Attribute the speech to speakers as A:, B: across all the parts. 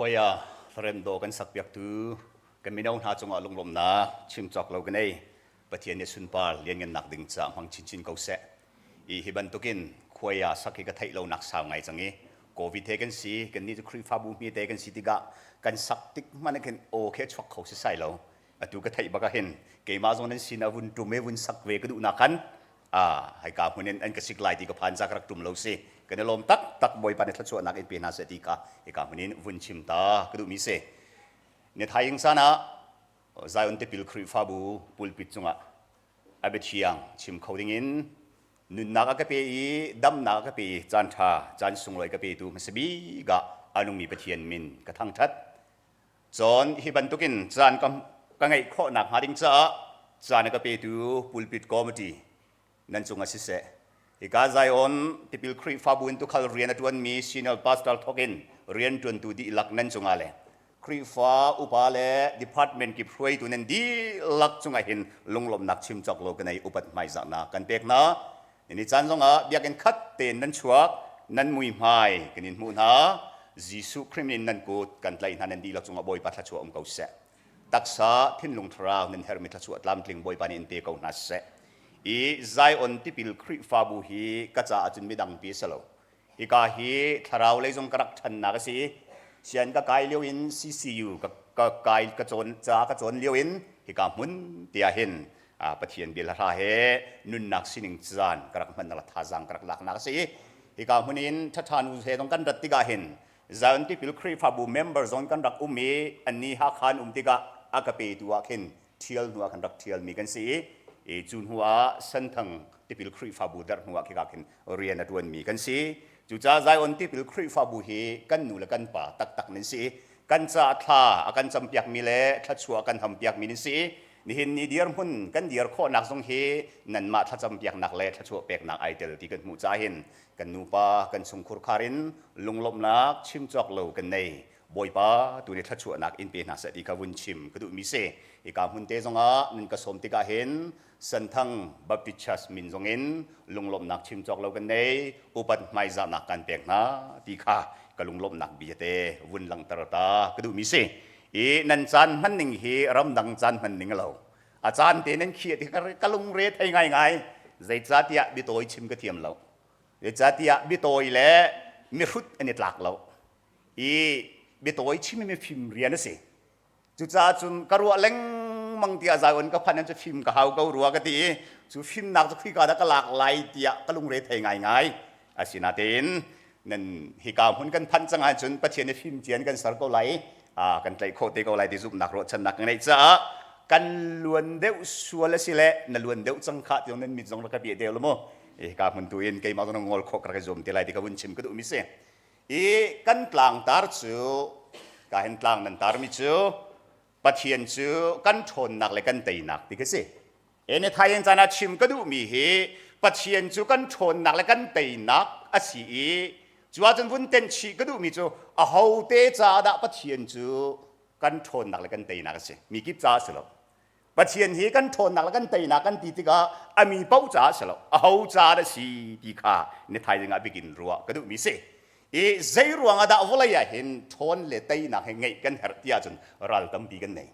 A: Khuai ah hlaremdaw kan sakpiaktu kan mino hna cungah lunglawmhnak chim cawk lo ka nei. Pathian nih sunpar lianngannak ding caah hmang chinchin ko seh. I hi bantukin khuai ah sak hi ka theih lonak sau ngai cang i COVID he kan si, kannih cu Khrihfabu hmete kan si tikah kan sak tik hmanh ah khin aw khi a chuak kho sisai lo. Atu ka theih bak ah hin keimah zong nan sin ah vun ṭum i vun sak ve ka duhnak khan haika hmun in an ka sik lai ti ka phan ca ka rak ṭum lo si. Kan i lawm taktak Bawipa nih thluachuahnak in pe hna seh ti kha hika hmun in vun chim ta ka duhmi si. Ni thaing caan ah Zion Tipil Khrihfabu pulpit cungah a biathiang chim kho dingin nunnak a ka pe i damnak a ka pe i caan ṭha caan sunglawi ka petu hmasa bik ah a nungmi Pathian min ka thangṭhat. Cun hi bantukin caan ka ngeih khawh nakhnga ding caah caan a ka petu pulpit committee nan cungah siseh, hika Zion Tipil Khrihfabu in tukhal rian a ṭuanmi senior pastor thawk in rianṭuantu dihlak nan cungah le Khrihfa upa le department kip hruaitu nan dihlak cungah hin lunglawmhnak chim cawk lo ka nei upat hmaizahnak kan pek hna. Ni caan zongah biakinn khat tein nan chuak, nan muihmai kan in hmuh hna. Jesuh Khrih min in nan kut kan tlaih hna nan dihlak cungah Bawipa thluachuah um ko seh. Taksa, thinlung, thlarau nan herhmi thluachuah tlamtling Bawipa nih in pe ko hna seh. I Zion tipil Khrihfabu hi ka caah cun midang pi a si lo. Hika hi thlarau lei zong ka rak ṭhannak a si i sian ka kai lio in CCU ka, ka kai ka cawn ca ka cawn lio in hika hmun te ah hin Pathian bia hla he nunnak sining caan ka rak hmannak le thazaang ka rak laknak a si i hika hmun in ṭhaṭha nu he zong kan rat tikah hin Zion Tipil Khrihfabu member zong kan rak um i anni Hakha an um tikah a ka petu ah khin ṭhial hnu ah khan rak ṭhialmi kan si i cu hnu ah Senthang Tipil Khrihfabu derh hnu ah khika khin rian a ṭuanmi kan si. Cucaah Zion Tipil Khrihfabu hi kan nu le kan pa taktak nan si i kan caah thla a kan campiakmi le thluachuah a kan hampiakmi nan si i nihin ni dirhmun kan dir khawhnak zong hi nanmah thlacampiaknak le thluachuah peknak ai tel ti kan hmuh caah hin kan nupa kan chungkhur khar in lunglawmhnak chim cawk lo kan nei. Bawipa tu nih thluachuahnak in pe hna seh ti kha vun chim ka duhmi si. Hika hmun te zongah nan ka sawm tikah hin Senthang Baptist Church min zongin lunglawmhnak chim cawk lo kan nei, upat hmaizahnak kan pek hna ti kha ka lunglawmhnak bia te vun langhter ta ka duhmi si. I nan caan hman ning hi ramdang caan hman ning lo. A caan te nan khiah ti ka lungre thei ngaingai. Zeicahtiah biatawi chim ka thiam lo. Zeicahtiah biatawi le mihrut an i tlak lo. I biatawi chim mi fim rian a si. Cucaah cun ka ruah lengmang tiah Zion ka phanh cu fim ka hau ko rua ka ti i cu fimnak cu khika dah ka lak lai tiah ka lungre thei ngaingai. Asinain nan hika hmun kan phanh cang ahcun Pathian nih fim cian kan ser ko lai kan tlaih khawh te ko lai ti zumhnak ruahchannak ka ngeih caah kan luan deuh sual a si le na luan deuh cang khah ti nan mit zong rak ka piah deuh lo mu. Hika hmun tu in keimah zong ngol khawh ka rak i zuam te lai ti ka vun chim ka duhmi si. I kan tlangtar cu ka hin tlang nan tarmi cu Pathian cu kan ṭhawnnak le kan teinak ti khi si. Ene thaing caan ah chim ka duhmi hi Pathian cu kan ṭhawnnak le kan teinak a si i cu ahcun vun tenh chih ka duhmi cu ahote caah dah Pathian cu kan ṭhawnnak le kan teinak a si. Mi kip caah a si lo. Pathian hi kan ṭhawnnak le kan teinak kan ti tikah a mi paoh caah a si lo aho caah dah si ti kha ni thaizing ah bikin ruah ka duhmi si i zei ruang ah dah vawlei ah hin ṭhawn le teinak hi ngeih kan herh ti ahcun ral tampi kan nei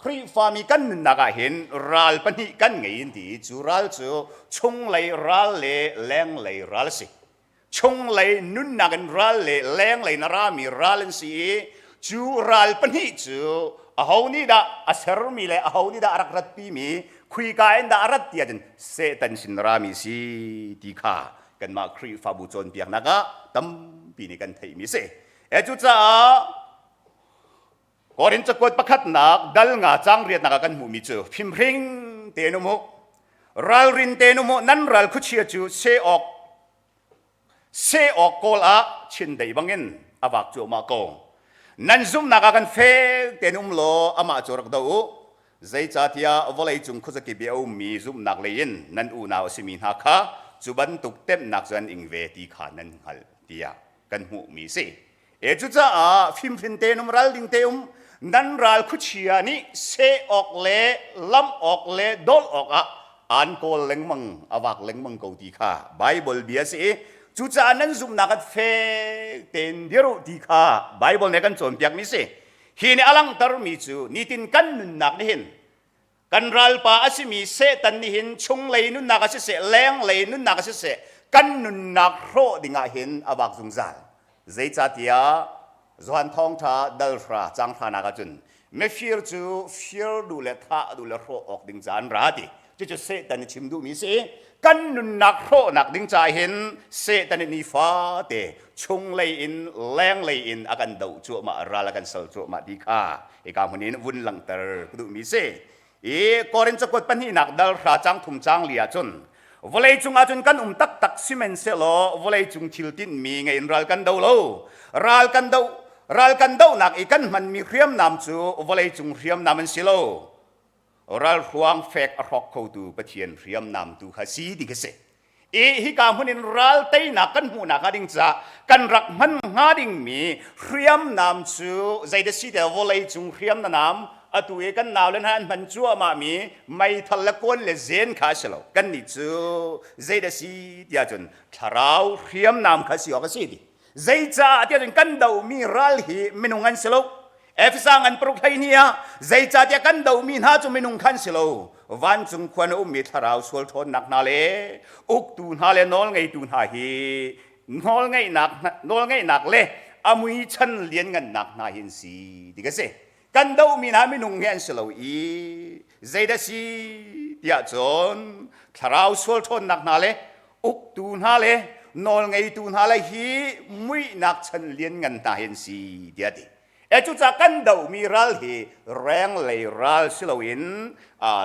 A: Khrihfami kan nunnak ah hin ral pahnih kan ngei in ti cu ral cu chunglei ral le lenglei ral a si Chunglei nunnak in ral le lenglei na rami ral an si i cu ral pahnih cu aho nih dah a sermi le aho nih dah a rak ratpimi khuika in dah a rat ti ahcun Satan sin rami si ti kha kanmah Khrihfabu cawnpiaknak ah tampi nih kan theihmi a si. E cucaah Korin cakuat pakhatnak dal nga cang riatnak ah kan hmuhmi cu fimhring tein um u, ralrin tein um u, nan ral khuachia cu seh awk seh awk kawl ah chindeih bangin a vak cuahmah ko. Nan zumhnak ah kan fek tein um law amah cu rak doh u. Zeicahtiah vawleicung khuazakip i a ummi zumhnak lei in nan unau a simi hna kha cu bantuk temhnak cu an ing ve ti kha nan hngalh tiah kan hmuhmi a si. E cucaah fimhrin tein um ralding te um nan ral khuachia nih seh awk le lam awk le dolh awk ah an kawl lengmang a vak lengmang ko ti kha Bible bia si. Cucaah nan zumhnak ah fek tein dir u ti kha Baibal nih a kan cawnpiakmi si. Hi nih a langhtermi cu nitin kan nunnak nih hin kan ralpa a simi Satan nih hin chunglei nunnak ah siseh, lenglei nunnak ah siseh, kan nunnak hrawh dingah hin a vak zungzal. Zeicahtiah Johan Thawngṭha dal hra cang hranak ahcun mifir cu fir duh le thah duh le hrawh awk ding ca an ra ti. Cucu Satan i chim duhmi si. Kan nunnak hrawhnak ding ca hin Satan i nifate chunglei in lenglei in a kan doh cuahmah, ral a kan sal cuahmah ti kha hika hmun in vun langhter ka duhmi si. I Korin cakuat pahnihnak dal hra cang thum cang li ahcun vawlei cung ahcun kan um taktak sihmanhsehlaw vawlei cung thil tinhmi ngei in ral kan do lo. Ral kan do ral kan dohnak i kan hmanmi hriamnam cu vawlei cung hriamnam an si lo. Ralhruang fek a hrawk khotu Pathian hriamnam tu kha si ti kha si. I hika hmun in ral teinak kan hmuhnak hnga ding caah kan rak hman hnga dingmi hriamnam cu zeidah si te vawlei cung hriamnam atu i kan nau le hna an hman cuahmah mi meithal le kawn le zen kha a si lo. Kannih cu zeidah si tiah cun thlarau hriamnam kha si awk a si ti. Zeicah tiah cun kan dohmi ral hi minung an si lo. Efesa ngan paruk 12 ah zeicahtiah kan dohmi hna cu minung khan si lo vancung khua na ummi thlarau sual ṭhawnnak hna le uktu hna le nawlngeitu hna hi nawlngeihnak nawlngeihnak le a mui chan lianngannak hna hin si ti ka si. Kan dohmi hna minung hi an si lo i zeidah si tiah cun thlarau sual ṭhawnnak hna le uktu hna le nawlngeitu hna le hi muihnak chan lianngan hna hi an si tiah ti. E cucaah kan dohmi ral hi renglei ral si loin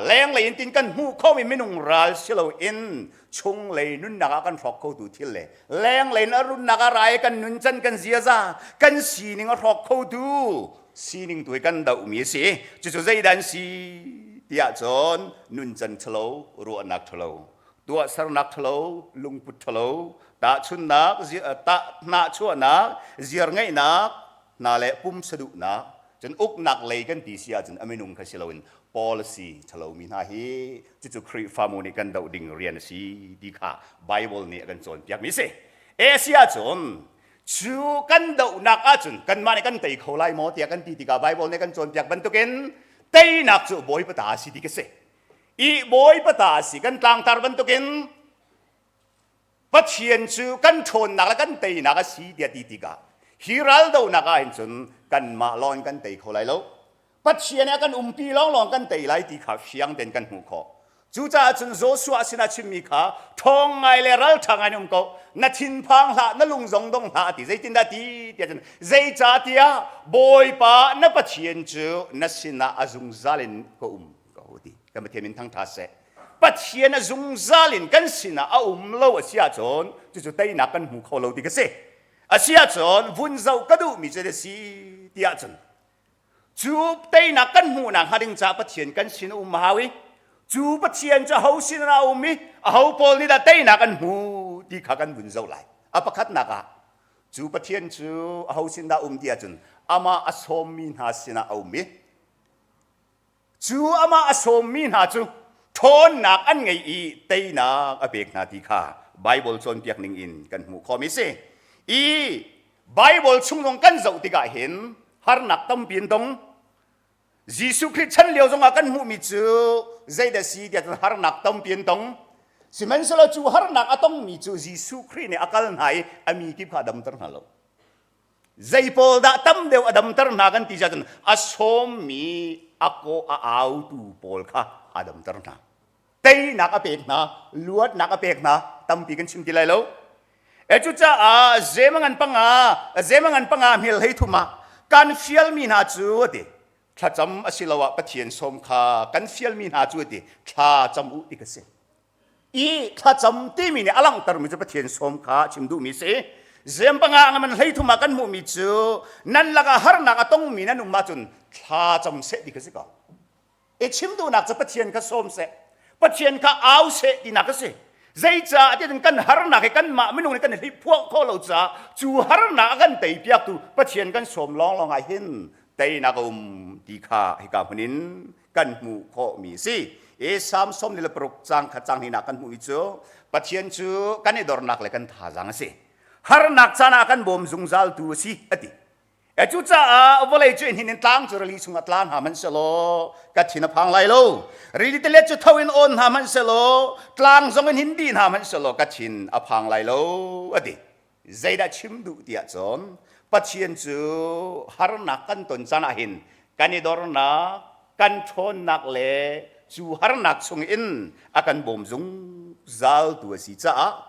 A: lenglei in tin kan hmuh khomi minung ral si loin chunglei nunnak ah kan hrawk khotu thil le lenglei in a runnak ah rai kan nuncan kan ziaza kan sining a hrawk khotu sining tu hi kan dohmi a si. Cucu zeidah an si tiah cun nuncan ṭhalo, ruahnak ṭhalo, tuahsernak ṭhalo, lungput ṭhalo, tahchunnak, hnahchuahnak, ziarngeihnak hna le pumsaduhnak, cun uknak lei kan ti si ahcun a minung kha si loin policy ṭhalomi hna hi cucu Khrihfamu nih kan doh ding rian a si ti kha Bible nih a kan cawnpiakmi a si. Asia cun cu kan dohnak ahcun kanmah nih kan tei kho lai maw tiah kan ti tikah Bible nih kan cawnpiak bantukin teinak cu Bawipa ta a si ti ka si. I Bawipa ta a si kan tlangtar bantukin Pathian cu kan ṭhawnnak le kan teinak a si tiah ti tikah hi raldohnak ah hin cun kanmah lawng in kan tei kho lai lo. Pathian a kan umpi lawnglawng kan tei lai ti kha fiang tein kan hmuh khawh. Cucaah cun Joshua sinah chimmi kha ṭhawng ngai le ralṭha ngai in um ko. Na thinphang hlah, na lung zong dong hlah a ti. Zeitindah ti tiah cun zeicahtiah Bawipa na Pathian cu na sinah a zungzal in ka um ko ti. Kan Pathian min thangṭha seh. Pathian a zungzal in kan sinah a um lo a si ahcun cucu teinak kan hmu kho lo ti ka si. A si ahcun vun zoh ka duhmi cu a si ti ahcun cu teinak kan hmuhnak hnga ding caah Pathian kan sin a um a hau i cu Pathian cu aho sin ah a um i aho pawl nih dah teinak an hmu ti kha kan vun zoh lai. A pakhatnak ah cu Pathian cu aho sin dah um ti ahcun amah a sawmmi hna sinah a um i Cu amah a sawmmi hna cu ṭhawnnak an ngei i teinak a pek hna ti kha Baibal cawnpiak ning in kan hmuh khawhmi a si. I Baibal chung zong kan zoh tikah hin harnak tampi an tong. Jesuh Khrih chan lio zongah kan hmuhmi cu zeidah si tiah cun harnak tampi an tong. Sihmanhsehlaw cu harnak a tongmi cu Jesuh Khrih nih a kal hna i a mi kip kha a damter hna lo. Zei pawl dah tam deuh a damter hna kan ti cun a sawmmi a kaw a autu pawl kha a damter hna. Teinak a pek hna, luatnak a pek hna, tampi kan chim ti lai lo. E cucaah zemangan panga, zemangan panga hmel hei thum ah kan fialmi hna cu a ti. Thlacam asiloah Pathian sawm kha kan fialmi hna cu a ti. Thla cam u ti ka si. I thlacam timi nih a langhtermi cu Pathian sawm kha chim duhmi si. Zem panga nga man 13 ah kan hmuhmi cu nan lakah harnak a tongmi nan um ahcun thla cam seh ti kha si ko. I chim duhnak cu Pathian kha sawm seh, Pathian kha au seh tinak a si. Zeicah tiah kan harnak hi kanmah minung nih kan i hliphuah khawh lo caah cu harnak a kan teipiaktu Pathian kan sawm lawnglawng ah hin teinak a um ti kha hika hmun in kan hmuh khawhmi a si. I Salm 46 cang khat cang hnih kan hmuh i cu Pathian cu kan i dornak le kan thazaang a si. Harnak caan ah kan bawm zungzaltu a si a ti. E cucaah vawlei cu hin in tlang cu rili chungah tla hna hmanhsehlaw ka thin a phang lai lo. Rili tilet cu tho in awn hna hmanhsehlaw tlang zong in hin dih hna hmanhsehlaw ka thin a phang lai lo a ti. Zeidah chim duh tiah cun Pathian cu harnak kan ton caan ah hin kan i dornak, kan ṭhawnnak le cu harnak chung in a kan bawm zungzaltu a si caah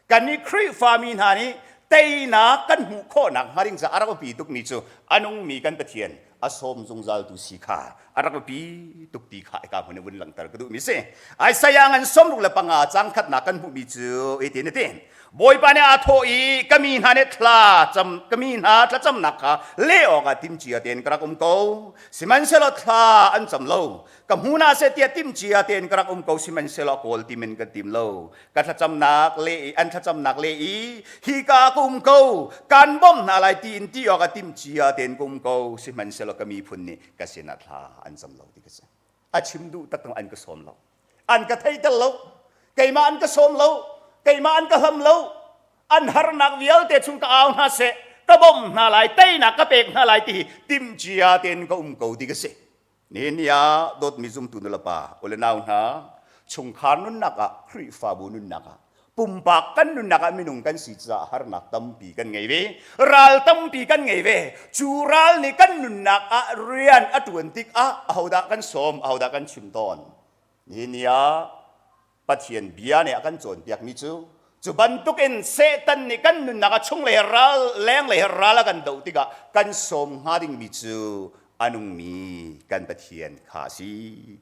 A: kannih Khrihfami hna nih teinak kan hmuh khawhnak hnga ding caah a rak biapi tukmi cu a nungmi kan Pathian a sawm zungzaltu si kha a rak biapi tuk ti kha ika hmun i vun langhter ka duhmi si. Isaiah ngan 65 cang khatnak kan hmuhmi cu hitin a ti. Bawipa nih aa thawh i ka mi hna nih thla cam ka mi hna thlacamnak kha leh awkah timcia tein ka rak um ko. Sihmanhsehlaw thla an cam lo. Ka hmu hna seh tiah timcia tein ka rak um ko sihmanhsehlaw kawl timin kan tim lo. Ka thlacamnak le i an thlacamnak le i hika ka um ko kan bawmh hna lai tiin ti awkah timcia tein ka um ko sihmanhsehlaw ka miphun nih ka sinah thla an cam lo ti ka si. A chim duh taktak an ka sawm lo. An ka theiter lo. Keimah an ka sawm lo. Keimah an ka hlam lo. An harnak vialte chung ka au hna seh, ka bawmh hna lai, teinak ka pek hna lai ti hi timcia tein ka um ko ti ka si. Nihin ni ah dawtmi zumtu nulepa ule nau hna, chungkhar nunnak ah, Khrihfabu nunnak ah, pumpak kan nunnak ah minung kan si caah harnak tampi kan ngei ve. Ral tampi kan ngei ve. Cu ral nih kan nunnak ah rian a ṭuan tikah ahodah kan sawm, ahodah kan chim tawn. Nihin ni ah Pathian bia nih a kan cawnpiakmi cu cu bantukin Satan nih kan nunnak a chunglei ral lenglei ral a kan doh tikah kan sawm hnga dingmi cu a nungmi kan Pathian kha a si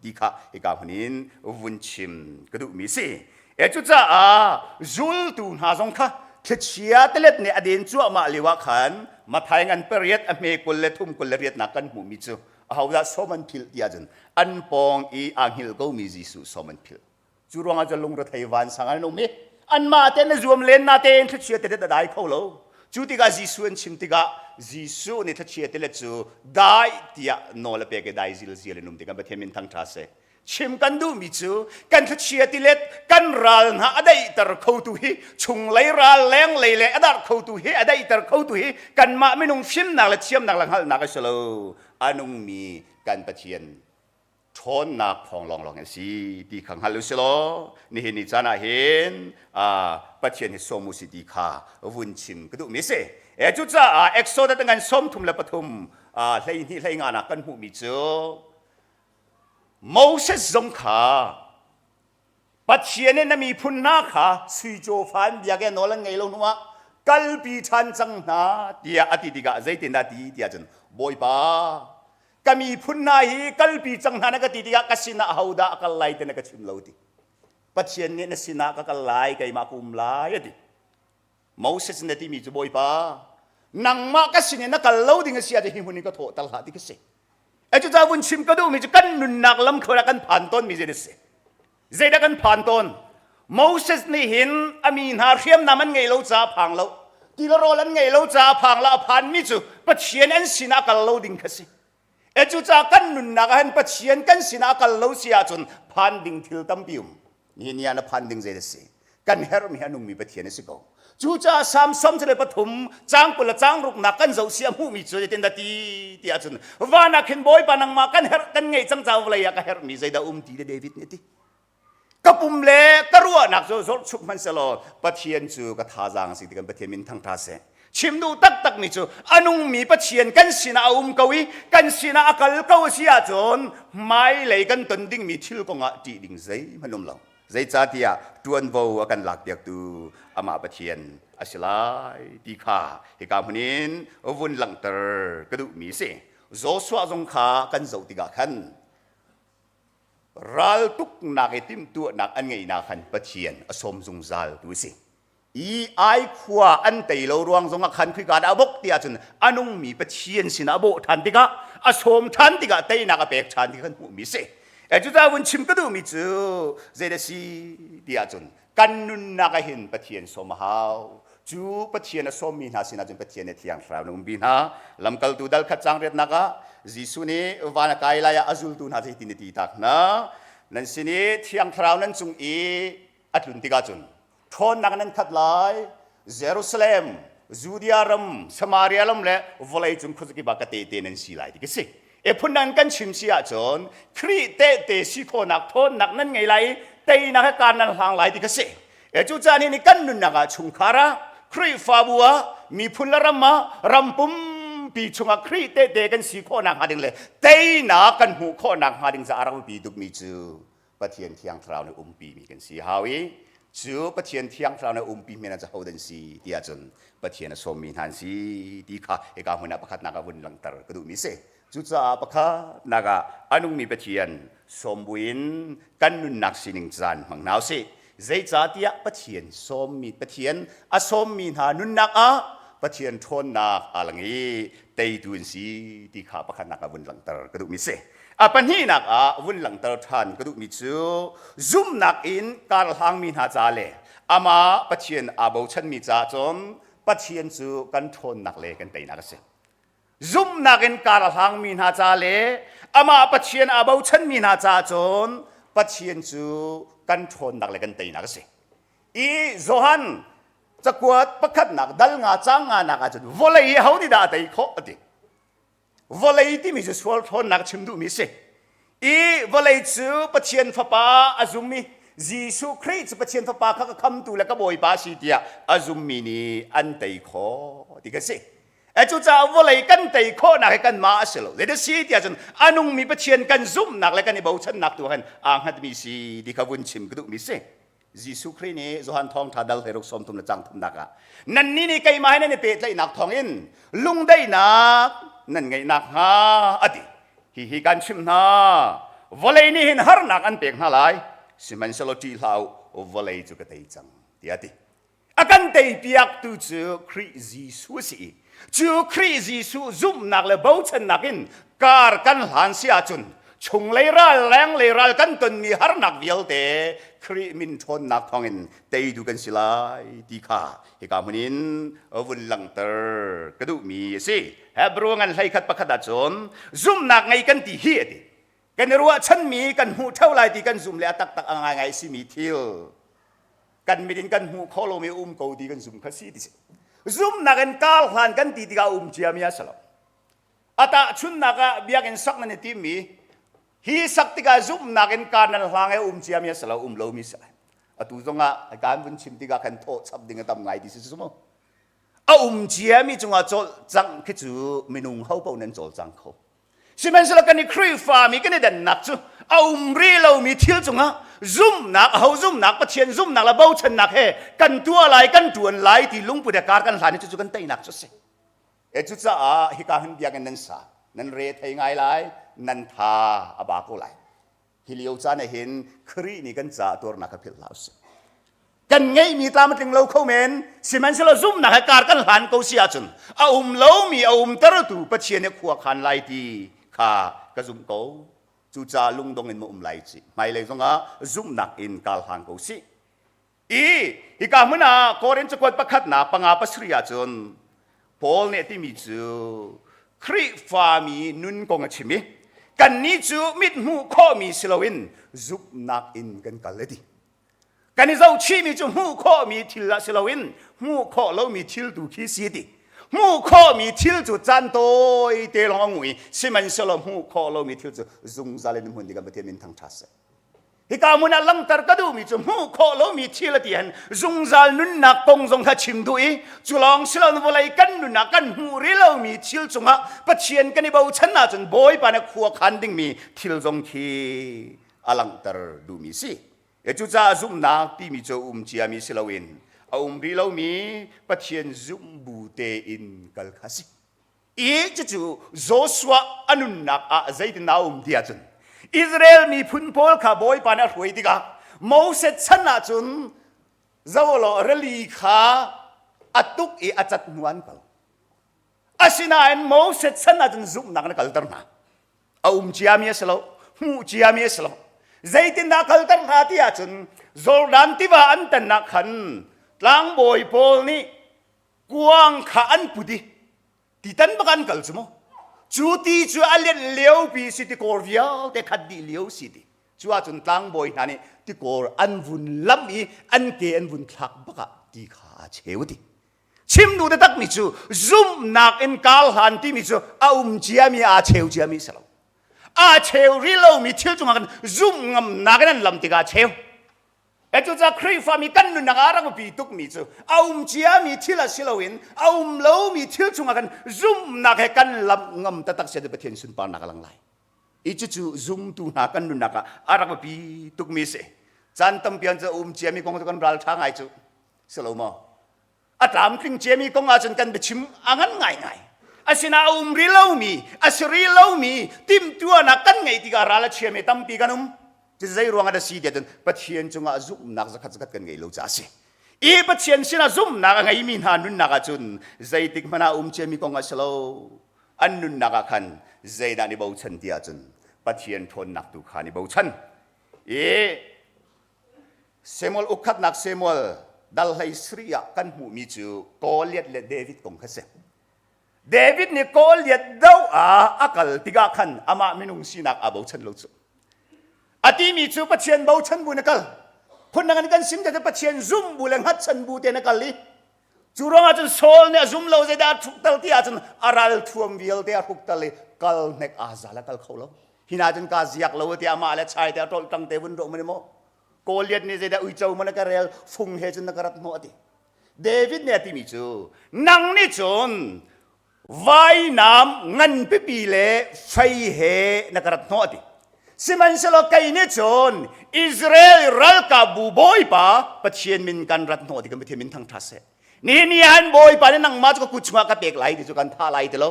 A: ti kha hika hmun in vun chim ka duhmi si. E cucaah zultu hna zong kha thlichia tilet nih a den cuahmah lio ah khan Mathai ngan pariat a hme 23 28 nak kan hmuhmi cu ahodah sawm an philh ti ahcun an pawng i aa hngilh komi Jesuh sawm an philh. Cu ruangah cun lungrethei vansang an um i anmah tein a zuam len na tein thlichia tilet a dai kho lo. Cu tikah Jesuh an chim tikah Jesuh nih thlichia tilet cu dai tiah nawl a pek i dai zilzial in um tikah Pathian min thangṭha seh. Chim kan duhmi cu kan thlichia tilet kan ral hna a daihter khotu hi chunglei ral lenglei le a darh khotu hi a daihter khotu hi kanmah minung fimnak le thiamnak le hngalhnak a si lo a nungmi kan Pathian ṭhawnnak thawng lawnglawng a si ti kha hngal u si law nihin ni caan ah hin Pathian hi sawm u si ti kha vun chim ka duhmi a si. E cucaah Exodus ngan 33 12 hleinga nak kan hmuhmi cu Moses zong kha Pathian in na miphun hna kha sui cawfa an biak i nawl an ngei lo hnuah kalpi ṭhan cang hna tiah a ti tikah zeitindah ti tiah cun Bawipa ka miphun hna hi kalpi cang hna na ka ti tikah ka sinah ahodah a kal lai ti na ka chim lo ti Pathian nih na sinah ka kal lai keimah ka um lai a ti Moses na timi cu Bawipa nangmah ka sin in na kal lo ding a si ahcun hi hmun in ka thawh tal hlah ti ka si E cucaah vun chim ka duhmi cu kan nunnak lam thluan ah kan phan tawnmi zei a si zeidah kan phan tawn Moses nih hin a mi hna hriamnam an ngei lo caah phang lo tilarawl an ngei lo caah phang lo a phanmi cu Pathian an sinah kal lo ding kha si e cucaah kan nunnak ah hin Pathian kan sinah kal lo si ahcun phan ding thil tampi um Nihin ni ah na phan ding zei a si? Kan herhmi a nungmi Pathian a si ko. Cucaah Salm 73 caang 20 le caang ruknak kan zoh si a hmuhmi cu zeitin dah ti ti ahcun van ah khin Bawipa nangmah kan herh kan ngeih cang caah vawlei ah ka herhmi zeidah um ti le David nih a ti. Ka pum le ka ruahnak cu zorchuk hmanhsehlaw Pathian cu ka thazaang a si ti kan Pathian min thangṭha seh. Chim duh taktakmi cu a nungmi Pathian kan sinah a um ko i kan sinah a kal ko a si ahcun hmailei kan ton dingmi thil kongah ṭih ding zeihmanh um lo. Zeicahtiah ṭuanvo a kan lakpiaktu amah Pathian a si lai ti kha hika hmun in vun langhter ka duhmi a si. Joshua zong kha kan zoh tikah khan raltuknak i timhtuahnak an ngeihnak khan Pathian a sawm zungzal tu a si. I ai khua an tei lo ruang zongah khan khika dah a bok ti ahcun a nungmi Pathian sinah a bawh ṭhan tikah a sawm ṭhan tikah teinak a pek ṭhan ti kan hmuhmi si. E cucaah vun chim ka duhmi cu zeidah si ti ahcun kan nunnak ah hin Pathian sawm a hau. Cu Pathian a sawmmi hna sinah cun Pathian nih Thiang Thlarau na umpi hna. Lamkaltu dal khat cang riatnak ah Jesuh nih van a kai lai ah a zultu hna cu hitin a ti tak hna. Nan sin i Thiang Thlarau nan cung i a tlun tikah cun ṭhawnnak nan khat lai. Jerusalem, Judea ram, Samaria ram le vawleicung khuazakip ah ka tehte nan si lai ti ka si. E phun kan chim si ahcun Khrih tehte si khawhnak ṭhawnnak nan ngei lai i teinak he kaan nan hlang lai ti ka si. E cucaah ni kan nunnak ah chungkhar ah Khrihfabu ah miphun le ram ah ram pumpi chungah Khrih tehte kan si khawhnak hnga ding le teinak kan hmuh khawhnak hnga ding caah rak biapi tukmi cu Pathian Thiang Thlarau nih umpi mi kan si hau i cu Pathian Thiang Thlarau nih umpi mi hna cu ho dan si ti ahcun Pathian a sawmmi hna an si ti kha hika hmun ah pakhatnak ah vun langhter ka duhmi si. Cucaah pakhatnak ah a nungmi Pathian sawm buin kan nunnak sining caan hmang hna usih. Zeicahtiah Pathian sawmmi Pathian a sawmmi hna nunnak ah Pathian ṭhawnnak aa lang i teitu an si ti kha pakhatnak ah vun langhter ka duhmi si. A pahnihnak ah vun langhter ṭhan ka duhmi cu zumhnak in kar hlangmi hna ca le amah Pathian aa bochanmi caah cun Pathian cu kan ṭhawnnak le kan teinak a si. Zumhnak in kar a hlangmi hna ca le amah Pathian aa bochanmi hna caah cun Pathian cu kan ṭhawnnak le kan teinak a si. I Johan cakuat pakhatnak dal nga cang nga nak ahcun vawlei hi ho nih dah a tei khawh a ti. Vawlei timi cu sual ṭhawnnak chim duhmi si. I vawlei cu Pathian Fapa a zum i Jesuh Khrih cu Pathian Fapa kha ka khamtu le ka Bawipa si tiah a zummi nih an tei khawh ti ka si. E cucaah vawlei kan tei khawhnak hi kanmah a si lo. Zeidah si tiah cun a nungmi Pathian kan zumhnak le kan i bochannak tu ah khan aa hngatmi si ti kha vun chim ka duhmi si. Jesuh Khrih nih Johan thawngṭha dal hleiruk 30 le cang thumnak ah nannih nih keimah he nan i pehtlaihnak thawngin lungdaihnak nan ngeih nakhnga a ti. Hihi kan chimh hna, vawlei nih hin harnak an pek hna lai, sihmanhsehlaw ṭih hlah u, vawlei cu ka tei cang, tiah a ti. A kan teipiaktu cu Khrih Jesuh a si i cu Khrih Jesuh zumhnak le bochannak in kar kan hlan si ahcun chunglei ral lenglei ral kan tonmi harnak vialte Khrih min ṭhawnnak thawngin teitu kan si lai ti kha hika hmun in vun langhter ka duhmi a si. Hebrew ngan 11 pakhat ahcun zumhnak ngei kan ti hi a ti. Kan i ruahchanmi kan hmuh ṭheo lai ti kan zum le a taktak a ngaingai simi thil kan mit in kan hmuh khawh lomi um ko ti kan zum kha si ti si zumnak in kar hlan kan ti tikah um ciami a si lo a tahchunnak ah biakinn sak nan i timmi hi sak tikah zumhnak in kar nan hlang e um ciami a si lo um lomi si atu zongah kan vun chim tikah kan thawh chap ding a tam ngai ti si su mu a um ciami cungah cawlcangh khi cu minung ho paoh nan cawlcang kho Sihmanhsehlaw kan i Khrihfami kan i dannak cu a um rih lomi thil cungah zumhnak aho zumhnak Pathian zumhnak le bochannak he kan tuah lai kan ṭuan lai ti lungput he kar kan hlan i cucu kan teinak cu a si. E cucaah hika hin biakinn nan sa nan re thei ngai lai nan tha a ba ko lai. Hi lio caan ah hin Khrih nih kan caah tuarnak kha philh hlah usih. Kan ngeihmi tlam a tling lo kho men, sihmanhsehlaw zumhnak he kar kan hlan ko si ahcun a um lomi a umtertu Pathian nih khua khan lai ti kha ka zumh ko. Cucaah lungdong in ma um lai ci. Hmailei zongah zumhnak in kar hlang ko sih. I hika hmun ah Korin cakuat pakhatnak panga pasarih ahcun Paul nih a timi cu Khrihfami nun kong a chim i kannih cu mit hmuh khawhmi si loin zumhnak in kan kal a ti. Kan i zohchihmi cu hmuh khawhmi thil ah si loin hmuh khawh lomi thil tu khi si ti. Hmuh khawhmi thil cu caan tawi te lawng a ngu i sihmanhsehlaw hmuh khawh lomi thil cu zungzal in hmun ding kan Pathian min thangṭhat seh. Hika hmun ah langhter ka duhmi cu hmuh khawh lomi thil a ti han zungzal nunnak kong zong kha chim duh i cu lawng si loin vawlei kan nun ah kan hmuh rih lomi thil cungah Pathian kan i bochan ahcun Bawipa nih khua khan dingmi thil zong khi a langhter duhmi si. E cucaah zumhnak timi cu um ciami si loin a um rih lomi Pathian zumh bu tein kal kha si. I cucu Joshua a nunnak ah zeitin a um ti ahcun Israel miphun pawl kha Bawipa nih a hruai tikah Moses chan ahcun zolaw rili kha a tuk i a cat hnu an kal. Asinain Moses chan ahcun zumhnak na kalter hna. A um ciami a si lo, hmuh ciami a si lo. Zeitindah kalter hna ti ahcun Jordan tiva an tannak khan tlangbawi pawl nih kuang kha an put i titan bak an kal cu mu cu ti cu a lianh lio pi si ti kawr vialte khat dih lio si ti. Cu ahcun tlangbawi hna nih tikor an vun lamh i an ke an vun thlak bak ah ti kha aa cheu ti. Chim duh takmi cu zumhnak in kar hlan timi cu a um ciami aa cheu ciami si lo. Aa cheu rih lomi thil cungah kan zumh ngamnak in an lam tikah a cheu. E cucaah Khrihfami kan nunnak ah rak biapi tukmi cu a um ciami thil ah si loin a um lomi thil chungah kan zumhnak he kan lamh ngam taktak si Pathian sunparnak a lang lai. I cucu zumtu hna kan nunnak ah a rak biapi tukmi a si. Caan tampi an cu a um ciami kong cu kan ral ṭha ngai cu. Si lo maw? A tlamtling ciami kong ahcun kan biachim a ngan ngaingai. Asinain a um rih lomi, a si rih lomi timhtuahnak kan ngeih tikah ral a chiami tampi kan um. Cu zei ruangah dah si tiah cun Pathian cungah zumhnak zakhat zakhat kan ngei lo caah a si. I Pathian sinah zumhnak a ngeimi hna nunnak ahcun zeitik hmanh ah um ciami kong a si lo. An nunnak ah khan zeidah an i bochan ti ahcun Pathian ṭhawnnak tu kha an i bochan. I Samuel ukkhatnak Samuel dal hlei sri ah kan hmuhmi cu Goliath le David kong kha si. David nih Goliath do ah a kal tikah khan amah minung sinak aa bochan lo cu. A timi cu Pathian bochan bu na kal. Phundang in kan sim te Pathian zum bu le hngatchan bu te na kal i cu ruangah cun Saul nih a zum lo zeidah a hruk ti ahcun a ral thuam vialte a hruk tal i kal hnek aa zal a kal kho lo. Hina cun ka ziak lo ti amah le chai te a tolh tang te vun rawh mani maw. Goliath nih zeidah uico man a ka rel fung he cun na ka rat hnawh a ti. David nih a timi cu nang nih cun vainam nganpipi le fei he na ka rat hnawh a ti. Sihmanhsehlaw kei nih cun Israel ralkapbu Bawipa Pathian min kan rat hnawh ti kan Pathian min thangṭhat seh. Nihin ni ah Bawipa nih nangmah cu ka kut chungah ka pek lai ti cu kan thah lai ti lo.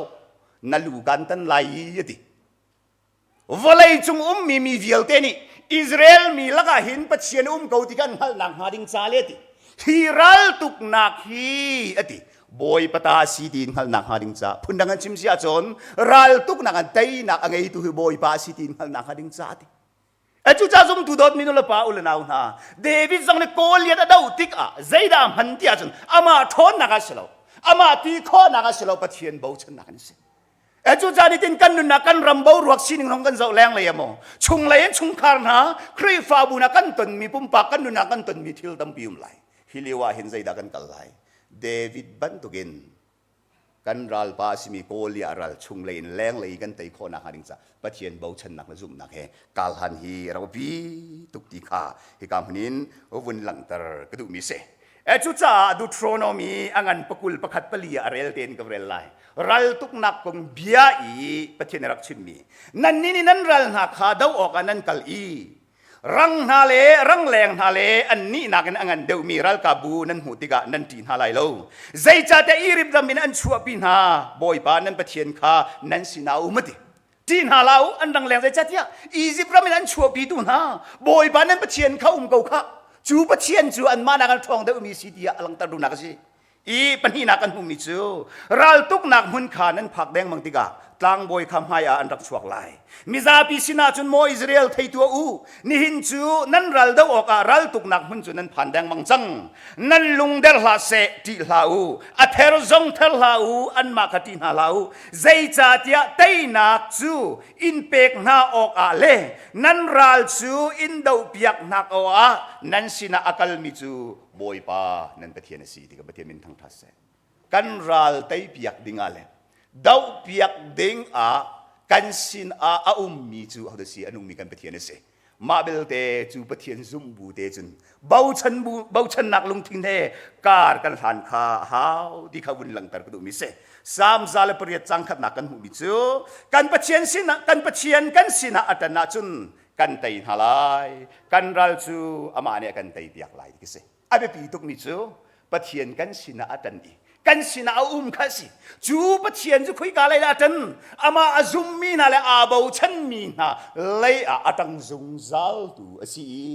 A: Na lu kan tan lai a ti. Vawlei cung ummi mi vialte nih Israel mi lakah hin Pathian um ko ti kan hngalhnak hnga ding ca le ti. Hi raltuknak hi a ti. Bawipa ta a si ti hngalhnak hnga ding ca. Phundang an chim si ahcun raltuknak an teinak a ngeitu hi Bawipa a si ti hngalhnak hnga ding ca a ti. E cucaah zumtu dawtmi nu le pa u le nau hna David zong nih Goliath a doh tikah zeidah hman ti ahcun amah ṭhawnnak a si lo amah ti khawhnak a si lo Pathian bochannak an si. E cu caan itin kan nunnak kan ram boruak sining hong kan zoh leng lei maw chunglei in chungkhar hna Khrihfabu na kan tonmi pumpak kan nunnak kan tonmi thil tampi um lai hi lio ah hin zeidah kan kal lai David bantukin kan ralpa a simi Goliath ral chunglei in lenglei kan tei khawhnak hnga ding ca Pathian bochannak le zumhnak he kalhan hi ropi tuk ti kha hika hmun in vun langhter ka duhmi si E cucaah Deuteronomy a ngan pakul pakhat pali ah a rel tein ka rel lai. Raltuknak kong bia i Pathian rak chimmi. Nannih nih nan ral hna kha do awkah nan kal i rang hna le rangleng hna le annih nakin a ngan deuhmi ralkapbu nan hmuh tikah nan ṭih hna lai lo. Zeicahtiah Izipt ram in an chuahpi hna Bawipa nan Pathian kha nan sinah a um a ti. Ṭih hna hlah u, an rangleng zeicahtiah Izipt ram in an chuahpitu hna Bawipa nan Pathian kha um ko khah. Cu Pathian cu anmah nakin ṭhawng deuhmi si tiah a langhter duhnak a si. I pahnihnak kan hmuhmi cu raltuknak hmun kha nan phak dengmang tikah tlangbawi kha hmai ah an rak chuak lai. Mizapi sinah cun maw Israel thei tuah u, nihin cu nan ral doh awkah raltuknak hmun cu nan phan dengmang cang. Nan lung der hlah seh, ṭih hlah u. A ther zong ther hlah u, anmah kha ṭih hna hlah u. Zeicahtiah teinak cu in pek hna awkah le nan ral cu in dohpiak hna awkah nan sinah a kalmi cu Bawipa nan Pathian a si ti ka Pathian min thangṭhat seh. Kan ral teipiak dingah le dohpiak ding ah kan sin ah a ummi cu ahodah si a nungmi kan Pathian a si. Mah belte cu Pathian zumh bu te cun bochan bu bochannak lungthin he kar kan hlan kha a hau ti kha vun langhter ka duhmi si. Salm 108 cang khatnak kan hmuhmi cu kan Pathian sinah kan Pathian kan sinah a ṭan ahcun kan tei hna lai kan ral cu amah nih a kan tei piak lai ti si a biapi tukmi cu Pathian kan sinah a ṭan i kan sinah a um kha si cu Pathian cu khoika lei dah a ṭan amah a zummi hna le aa bochanmi hna lei ah a ṭang zungzaltu a si i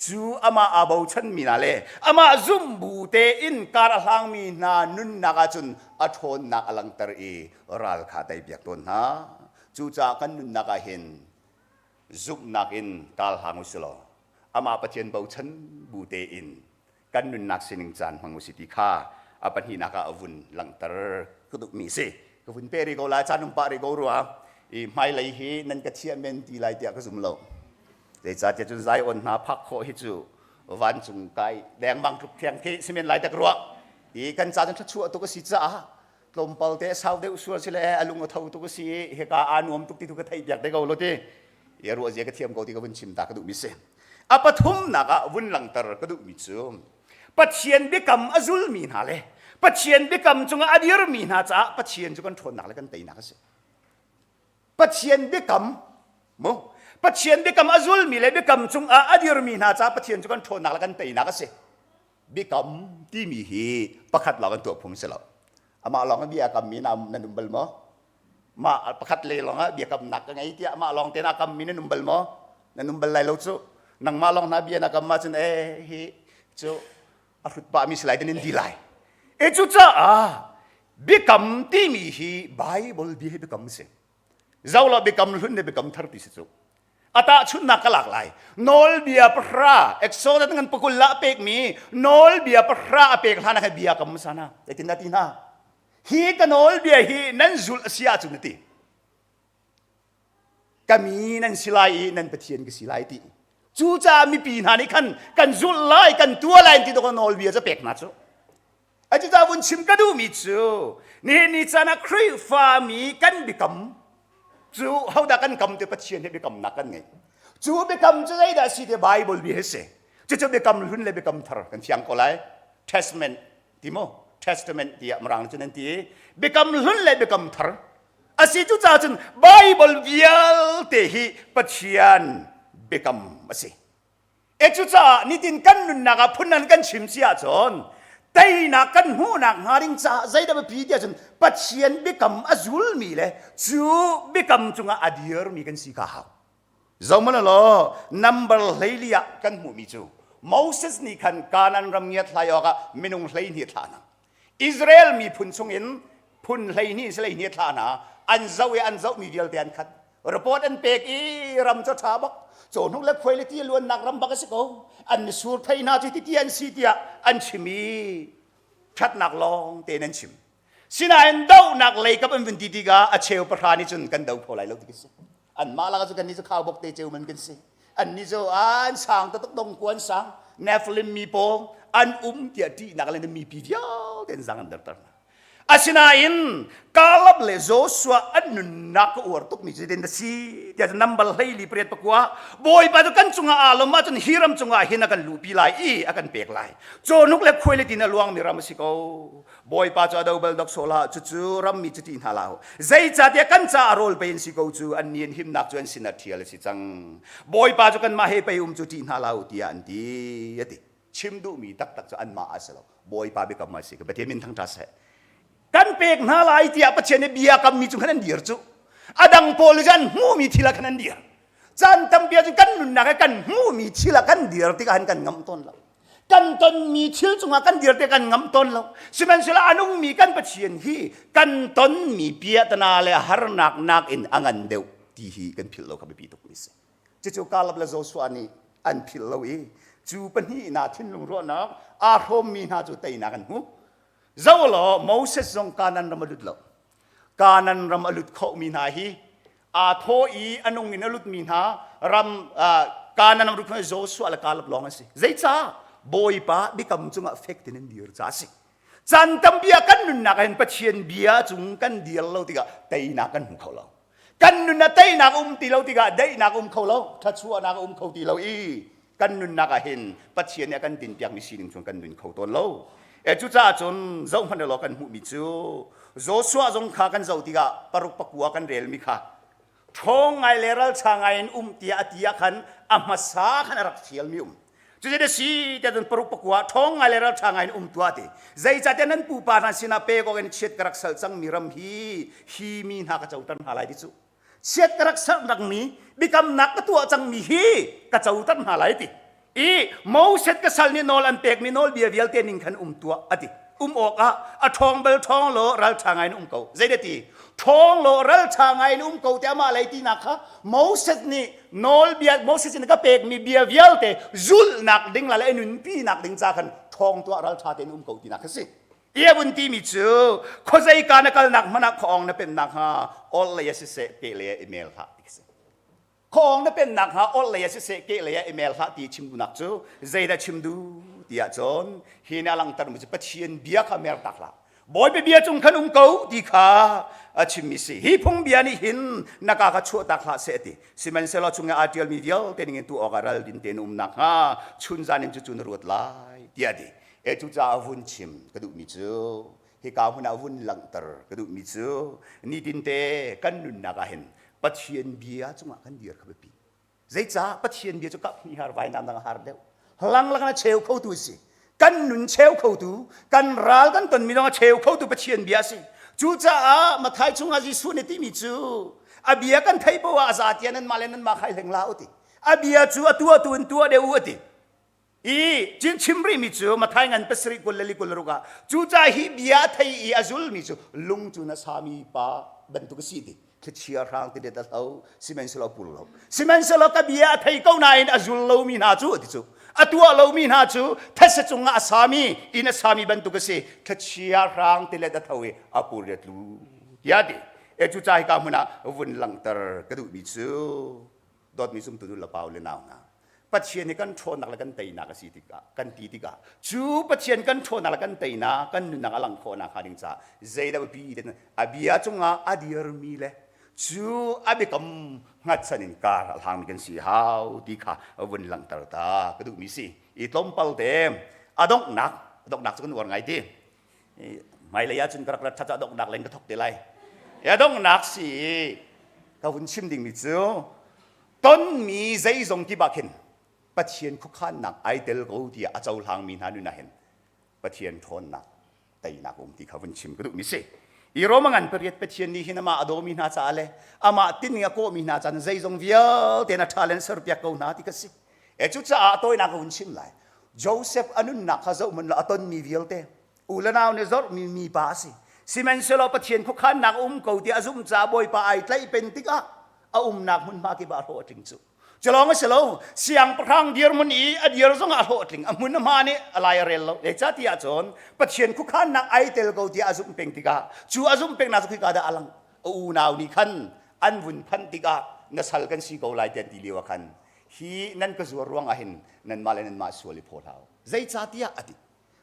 A: cu amah aa bochanmi hna le amah zumh bu tein kar a hlangmi hna nunnak ahcun a ṭhawnnak a langhter i ral kha tei piak tawn hna cucaah kan nunnak ah hin zumhnak in kal hlang u si law amah Pathian bochan bu tein kan nunnak sining caan hmang u si ti kha a pahnihnak ah a vun langhter ka duhmi si ka vun pe rih ko lai caan um pah rih ko rua i hmailei hi nan ka thiah men ti lai tiah ka zum lo. Zeicahtiah cun Zion hna phak khawh hi cu vancung kai dengmang tluk thiang khi simen lai tak ruah. I kan ca cun thluachuah tuk a si caah tlawmpal te sau deuh sual si le a lung a tho tuk a si i hika aa nuam tuk ti tu ka theih piak te ko lo ti. I ruah zia ka thiam ko ti ka vun chim ta ka duhmi si. A pathumnak ah vun langter ka duhmi cu Pathian biakam a zulmi hna le Pathian biakam cungah a dirmi hna caah Pathian cu kan ṭhawnnak le kan teinak a si. Pathian biakam mu Pathian biakam a zulmi le biakam cungah a dirmi hna caah Pathian cu kan ṭhawnnak le kan teinak a si. Biakam timi hi pakhat lawng an tuah phung si lo. Amah lawng a bia kammi na nan um bal maw? Mah pakhat le lawng ah biakamnak ka ngei tiah mah lawng te na kammi nan um bal maw? Nan um bal lai lo cu. Nangmah lawng hna bia na kam ahcun eh hi cu a hrut pahmi si lai tin in ti lai. E cucaah biakam timi hi Bible bia hi biakam a si. Zo lo biakam hlun le biakam thar ti si cu. A tahchunhnak ka lak lai. Nawlbia pahra, Exodus ngan pakul la pekmi nawlbia pahra a pek hlan ah bia kam sana. Zeitin dah ti hna? Hi ka nawlbia hi nan zulh a si ahcun a ti. Ka mi nan si lai i nan Pathian ka si lai ti. Cucaah mipi hna nih khan kan zulh lai, kan tuah lai ti dawk nawlbia cu pek hna cu. Cucaah vun chim ka duhmi cu nihin ni caan ah Khrihfa mi kan biakam cu hodah kan kam ti Pathian he biakamnak kan ngei. Cu biakam cu zeidah si ti Bible bia hi si. Cucu biakam hlun le biakam thar kan fiang ko lai. Testament ti maw? Testament tiah Mirang cun an ti. Biakam hlun le biakam thar. Asi cu caah cun Bible vialte hi Pathian biakam a si. E cucaah nitin kan nunnak ah phun an kan chim si ahcun teinak kan hmuhnak hnga ding caah zeidah biapi ti ahcun Pathian biakam a zulmi le cu biakam cungah a dirmi kan si kha hau. Zohmanh law number 14 ah kan hmuhmi cu Moses nih khan Kanaan ram ngiat hlai awkah minung 12 thlah hna. Israel miphun chungin phun 12 si 12 thlah hna an zoh i an zohmi vialte an khat. Report an pek i ram cu ṭha bak. Cawhnuk le khuai le ti luannak ram bak a si ko. An misur thei hna cu ti an si tiah an chim i ṭhatnak lawng tein an chim. Sinain dohnak lei kap an vun ti tikah a cheu pahra nih cun kan do kho lai lo ti si. Anmah lakah cu kannih cu khaubawk te ceu man kan si. Annih cu an sang taktak dong kuan sang Nephilim mi pawl an um tiah ṭihnak le mipi vialte an zang an derter hna. Asinain Caleb le Joshua an nunnak ka uar tukmi cu zeitin a si tiah number 44 Bawipa cu kan cungah aa lawm ahcun hi ram cungah hin a kan luhpi lai i a kan pek lai. Cawhnuk le khuai le tin a luangmi ram a si ko. Bawipa cu a do bal dok sawh hlah cucu rammi cu ṭih hna hlah u. Zeicahtiah kan caah rawl pei an si ko cu annih an himnak cu an sinah ṭhial a si cang. Bawipa cu kanmah he pei um cu ṭih hna hlah u tiah an ti a ti. Chim duhmi taktak cu anmah a si lo. Bawipa biakam a si. Ka Pathian min thangṭhat seh. Kan pek hna lai tiah Pathian nih bia kammi cu khan an dir cu. A dang pawl cu an hmuhmi thil ah khan an dir. Caan tampi ahcun kan nunnak he kan hmuhmi thil ah kan dir tikah khan kan ngamh tawn lo. Kan tonmi thil cungah kan dir te kan ngam tawn lo. Sihmanhsehlaw a nungmi kan Pathian hi kan tonmi piahtana le harnak nakin a ngan deuh ti hi kan philh lo kha biapi tukmi si. Cucu Caleb le Joshua nih an philh lo i cu pahnih hna thinlung ruahnak aa hrawmmi hna cu teinak an hmu. Zo law Moses zong Kanaan ram a lut lo. Kanaan ram a lut khomi hna hi aa thaw i a nung in a lutmi hna ram Kanaan ram lut Joshua le Caleb lawng an si. Zeicah? Bawipa biakam cungah fek tein an dir ca a si. Caan tampi ah kan nunnak ah hin Pathian bia cung kan dir lo tikah teinak kan hmu kho lo. Kan nun ah teinak um ti lo tikah daihnak um kho lo, ṭhachuahnak um kho ti lo i kan nunnak ah hin Pathian nih a kan tinpiakmi sining cun kan nun kho tawn lo. E cucaah cun zohhmanh law kan hmuhmi cu Joshua zong kha kan zoh tikah paruk pakua kan relmi kha ṭhawng ngai le ralṭha ngai in um tiah a ti ah khan a hmasa khan a rak fialmi um. Cucu na si tiah cun paruk pakua ṭhawng ngai le ralṭha ngai in um tuah ti. Zeicahtiah nan pupa hna sinah pek awk in chiat ka rak sal cangmi ram hi hi mi hna ka coter hna lai ti cu. Chiat ka rak serhmi biakamnak ka tuah cangmi hi ka coter hna lai ti. I Moses ka sal nih nawl an pekmi nawlbia vialte ning khan um tuah a ti. Um awkah a ṭhawng bal ṭhawng law ralṭha ngai in um ko. Zeidah ti? Ṭhawng law ralṭha ngai in um ko ti amah lei tinak kha Moses nih nawlbia Moses nih ka pekmi bia vialte zulhnak ding la le nunpinak ding ca khan ṭhawng tuah ralṭha tein um ko tinak kha si. Ia vun timi cu khuazei ka na kalnak hmanh ah khuaawng na pennak hnga ol lei ah siseh pe lei ah i mel hlah ti si. Khawng na pennak hnga orh lei ah siseh keh lei ah i mel hlah ti chim duhnak cu zeidah chim duh ti ahcun hi nih a langhtermi cu Pathian bia kha mer tak hlah. Bawipa bia cung khan um ko ti kha a chimmi si. Hi phungbia nih hin na ka kha chuahtak hlah seh a ti. Sihmanhsehlaw chung i aa ṭialmi vialte ningin tuah awkah raldin tein um nakhnga chunzan in cucu na ruat lai tiah a ti. E cucaah vun chim ka duhmi cu hika hmun ah vun langhter ka duhmi cu nitinte kan nunnak ah hin Pathian bia cungah kan dir kha biapi. Zeicah Pathian bia cu kap hnih har vainam dang a har deuh. Langlang a cheu khotu si. Kan nun cheu khotu, kan ral kan tonmi zong a cheu khotu Pathian bia si. Cucaah Mathai chungah Jesuh nih timi cu a bia kan theih poah a za tiah nanmah le nanmah khai hleng la u ti. A bia cu a tuah tu in tuah deuh u a ti. I cin chim rihmi cu Mathai ngan pasarih 20 le li 26 ah cucaah hi bia a thei i a zulmi cu lung cu na sami pa bantuk a si ti thlichia hrang ti det a hlo sihmanhsehlaw pul lo sihmanhsehlaw ka bia a thei ko nain a zul lomi hna cu ti cu a tuah lomi hna cu thetse cungah a sami inn a sami bantuk a si thlichia hrang ti let a tho i a pur i a tlu tiah ti e cu ca hika hmun ah vun langhter ka duhmi cu dawtmi zumtu nu le pau le nau hna Pathian hi kan ṭhawnnak le kan teinak a si tikah kan ti tikah cu Pathian kan ṭhawnnak le kan teinak kan nunnak a langh khawhnak hnga ding caah zeidah biapi tin a bia cungah a dirmi le cu a biakam hngatchan in kar a hlangmi kan si hau ti kha vun langhter ta ka duhmi si i tlawmpal te a donghnak a donghnak cu kan uar ngai ti hmailei ahcun ka rak rat ṭhat a donghnak len ka thok te lai a donghnak si ka vun chim dingmi cu tonmi zeizong kip ah khin Pathian khuakhannak ai tel ko tiah a cohlangmi hna nun ah hin Pathian ṭhawnnak teinak um ti kha vun chim ka duhmi si. I Roma ngan pariat Pathian nih hin amah a dawmi hna caah le amah tinning a kawhmi hna caah zeizong vialte na ṭha len serpiak ko hna ti ka si. E cucaah a tawinak ka vun chim lai. Joseph a nunnak kha zoh hmanh law a tonmi vialte u le nau nih zorhmi mipa a si. Sihmanhsehlaw Pathian khuakhannak um ko ti a zumh caah Bawipa ai tlaih pen tikah a umnak hmunhma kip ah a hlawh a tling cu. Culawng a si lo, siangpahrang dirhmun i a dir zongah a hlawh a tling, a hmun a hma nih a lai a rel lo. Zeicahtiah cun Pathian khuakhannak ai tel ko tiah a zumh peng tikah cu a zumh pengnak cu khika dah a lang. A unau nih khan an vun phanh tikah na sal kan si ko lai ti an ti lio ah khan hi nan ka zuar ruangah hin nanmah le nanmah sual i phaw hlah u. Zeicahtiah a ti.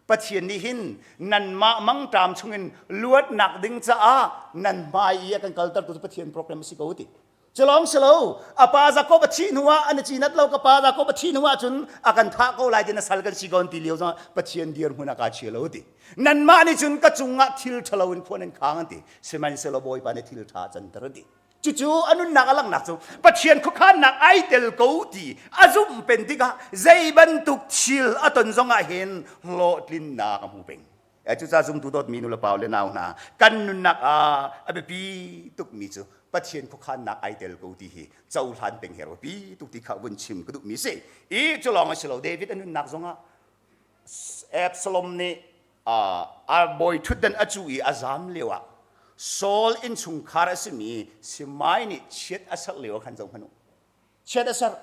A: Pathian nih hin nanmah mangṭam chungin luatnak ding caah nan hmai i a kan kaltertu cu Pathian program a si ko ti. Culawng si lo, a pa Jakob a thih hnuah an i cinat lo ka pa Jakob a thih hnuah cun a kan thah ko lai ti na sal kan si ko ti lio zongah Pathian dirhmun ah kaa chia lo ti. Nanmah nih cun ka cungah thil ṭhalo in khua nan khang an ti. Sihmanhsehlaw Bawipa nih thil ṭha a canter ti. Cucu a nunnak a langhnak cu Pathian khuakhannak ai tel ko ti a zumh pen tikah zei bantuk thil a ton zongah hin hlawhtlinnak a hmu peng. Cucaah zumtu dawtmi nulepa le nau hna kan nunnak ah a biapi tukmi cu Pathian khuakhannak ai tel ko ti hi cohlan peng hi a biapi tuk ti kha vun chim ka duhmi si. I cu lawng a si lo David a nunnak zongah Absalom nih a bawi ṭhutdan a cuh i a zam lioah Saul innchungkhar a simi Simai nih chiat a serh lio khan zoh hmanh u. Chiat a serh.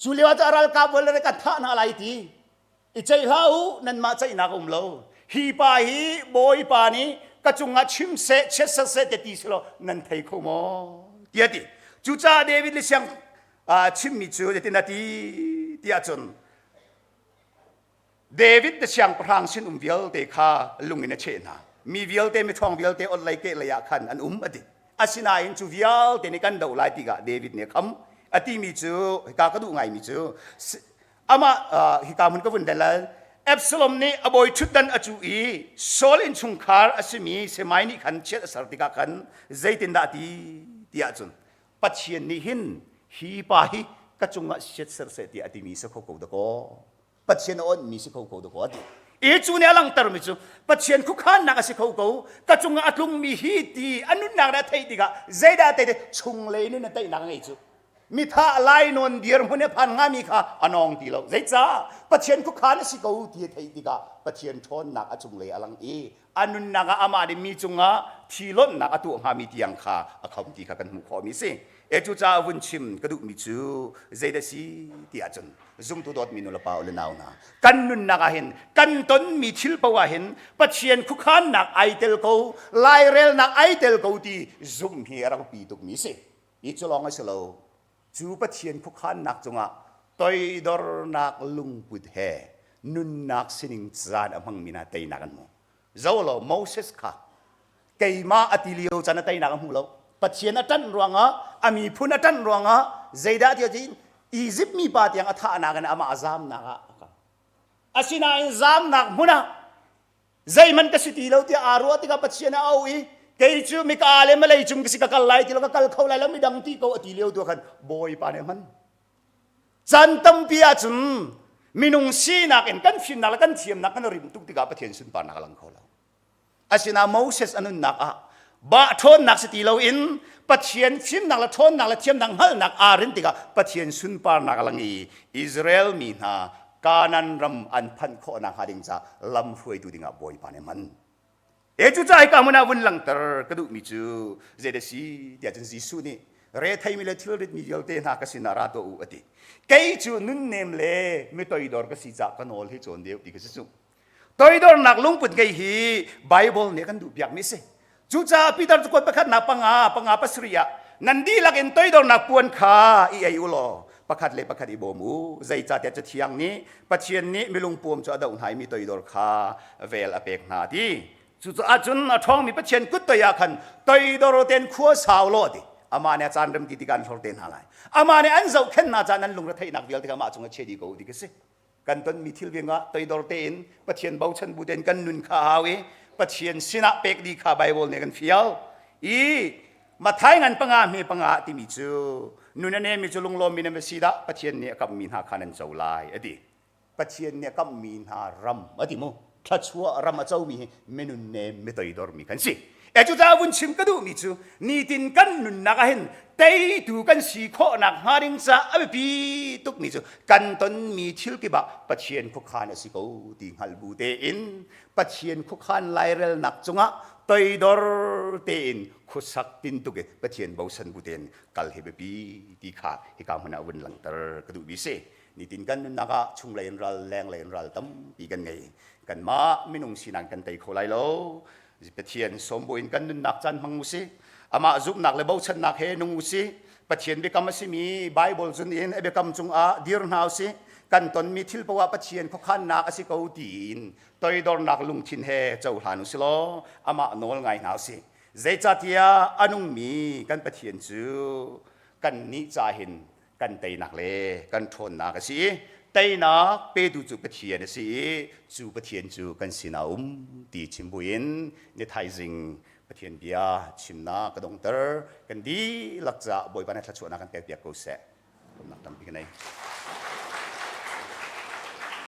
A: Cu lio ah a ralkap le kan thah hna lai ti. I ceih hlah u, nanmah ceihnak a um lo. Hi pa hi Bawipa nih ka cungah chim seh, chiat ser seh te ti si law nan thei kho maw? Tiah ti. Cucaah David le siang chimmi cu zeitin a ti tiah cun David na siangpahrang sinum vialte kha lung in a cheh hna. Mi vialte miṭhawng vialte ot lei keh lei ah khan an um a ti. Asinain cu vialte nih kan doh lai tikah David nih a kham. A timi cu hika ka duh ngaimi cu amah hika hmun ka vun del Absalom nih a bawi ṭhutdan a cuh i Saul innchungkhar a simi Semai nih khan chiat a ser tikah khan zeitindah a ti tiah cun Pathian nih hin hi pa hi ka cungah chiat ser seh tiah a timi si kho ko dakaw. Pathian a onhmi si kho ko dakaw a ti. I cu nih a langhtermi cu Pathian khuakhannak a si kho ko ka cungah a tlungmi hi ti a nunnak nih a theih tikah zeidah a tei chunglei nun a teinak a ngei cu mithah lainawn dirhmun i phan hngami kha a nawng ti lo zeicah Pathian khuakhan a si ko ti a theih tikah Pathian ṭhawnnak a cunglei a lang i a nunnak ah amah nih mi cungah thi lonhnak a tuah hngami tiang kha a kham ti kha kan hmuh khawhmi a si. E cucaah vun chim ka duhmi cu zeidah si ti ahcun zumtu dawtmi nulepa u le nau hna kan nunnak ah hin kan tonmi thil paoh ah hin Pathian khuakhannak ai tel ko lairelnak ai tel ko ti zumh hi a rak pi tukmi si. Hi cu lawng a si lo. Cu Pathian khuakhannak cungah toidornak lungput he nunnak sining caan a hmangmi hna teinak an hmu. Zo lo Moses kha keimah a ti lio caan a teinak a hmu lo. Pathian a ṭanh ruangah a miphun a ṭanh ruangah zeidah ti ahcun Izipt mipa tiang a thahnak in amah a zamnak ah a kal. Asinain zamnak hmun ah zeihmanh ka si ti lo tiah aa ruah tikah Pathian a auh i kei cu mika le malei cung ka si ka kal lai ti lo ka kal kho lai lo midang ti ko a ti lio tu khan Bawipa nih a hman. Caan tampi ahcun minung sinak in kan fimnak le kan thiamnak kan rim tuk tikah Pathian sunparnak a lang kho lo. Asinain Moses a nunnak ah bah ṭhawnnak si ti loin Pathian fimnak le ṭhawnnak le thiamnak hngalhnak aa rin tikah Pathian sunparnak a lang i Israel mi hna Kanaan ram an phanh khawh nakhnga ding caah lam hruaitu dingah Bawipa nih a hman. E cucaah hika hmun ah vun langhter ka duhmi cu zeidah si tiah cun Jesuh nih retheimi le thilritmi vialte hna ka sinah ra tuah u a ti. Kei cu nunnem le mi toidor ka si caah ka nawl hi cawn deuh ti ka si cu. Toidornak lungput ngei hi Bible nih a kan duhpiakmi a si. Cucaah Peter cu kuat pakhatnak panga, panga pasarih ah nan dihlak in toidornak puan kha i ei u law pakhat le pakhat i bawm u. Zeicahtiah Cathiang nih Pathian nih milungpuam cu a doh hna i mi toidor kha vel a pek hna ti. Cucaah cun a ṭhawngmi Pathian kut toi ah khan toidor tein khua sau law ti. Amah nih a caan rem ti tikah an hlor te hna lai. Amah nih an zohkhenh hna caan an lungretheihnak vialte kha amah cung a chia dih ko ti ka si. Kan tonmi thil viangah toidor tein Pathian bochan bu tein kan nun kha a hau i Pathian sinah pek dih kha Bible nih kan fial. I Mathai ngan panga hme panga timi cu nun a nemi cu lunglawmmi nan va si dah Pathian nih a kamhmi hna kha nan co lai a ti. Pathian nih a kamhmi hna ram a ti mu. Thluachuah ram a comi hi minun nem mi toidormi kan si. E cucaah vun chim ka duhmi cu nitin kan nunnak ah hin teitu kan si khawhnak hnga ding caah a biapi tukmi cu kan tonmi thil kip ah Pathian khuakhan a si ko ti hngalh bu tein Pathian khuakhan lairelnak cungah toidor tein khuasak tintuk i Pathian bosan bu tein kal hi biapi ti kha hika hmun ah vun langhter ka duhmi si. Nitin kan nunnak ah chunglei in ral, lenglei in ral tampi kan ngei. Kanmah minung sinak kan tei kho lai lo. Pathian sawm buin kan nunnak caan hmang usih. Amah zumhnak le bochannak he nung usih. Pathian biakam a simi Bible zun in a biakam cungah dir hna usih. Kan tonmi thil poah Pathian khuakhannak a si ko tiin toidornak lungthin he cohlan usih law amah nawl ngai hna usih. Zeicahtiah a nungmi kan Pathian cu kannih ca hin kan teinak le kan ṭhawnnak a si i teinak petu cu Pathian a si i cu Pathian cu kan sinah um ti chim buin ni thaizing Pathian bia chimnak ka dongter kan dihlak caah Bawipa nih thluachuahnak kan pekpiak ko seh. Lawmnak tampi ka nei.